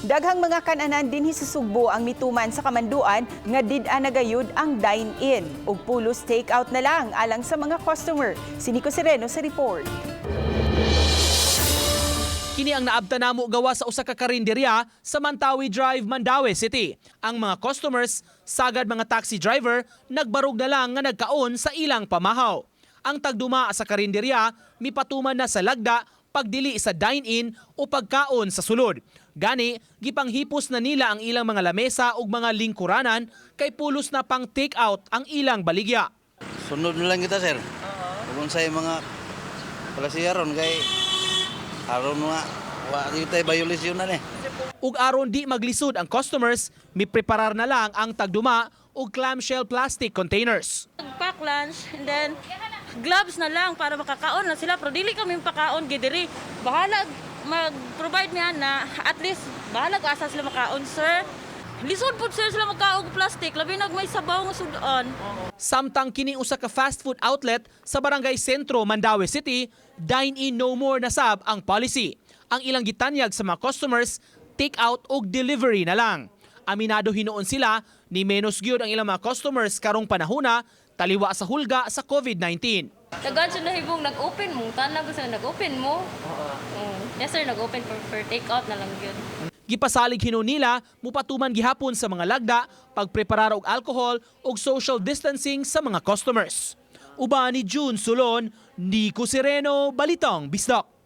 Daghang mga kananan dinhi sa Sugbo ang mituman sa kamanduan nga did-a na gayud ang dine-in ug pulos take-out na lang alang sa mga customer. Si Nico Sereno sa report. Kini ang naabta namo gawa sa usa ka karinderya sa Mantawi Drive, Mandaue City. Ang mga customers, sagad mga taxi driver, nagbarog na lang nga nagkaon sa ilang pamahaw. Ang tagduma sa karinderya mipatuman na sa lagda pagdili sa dine-in o pagkaon sa sulod. Gani, gipanghipos na nila ang ilang mga lamesa ug mga lingkuranan kay pulos na pang take-out ang ilang baligya. Sunod na lang kita, sir. Kung sa mga palasiya ron kay aron nga wa gyud tay violation na ni. Ug aron di maglisod ang customers, mipreparar na lang ang tagduma og clamshell plastic containers. Pack lunch and then gloves na lang para makakaon na sila, pero dili kami pakaon gidiri. Bahala mag-provide niya na at least bahala asa sila makaon, sir. Lisod pud, sir, sila magkaon og plastic, labi nag may sabaw nga sudan. Samtang kini usa ka fast food outlet sa Barangay Sentro, Mandaue City, dine-in no more na sab ang policy. Ang ilang gitanyag sa mga customers, take out og delivery na lang. Aminado hinuon sila ni menos gyud ang ilang mga customers karong panahona taliwa sa hulga sa COVID-19. Daghan siya nahibong nag-open mo. Tanan ko sila nag-open mo. Oo. Yes sir, nag-open for take out na lang yun. Gipasalig hinuon nila mupatuman gihapon sa mga lagda pagpreparar og alcohol ug social distancing sa mga customers. Uban ni June Sulon, Nico Sereno, Balitang Bisdak.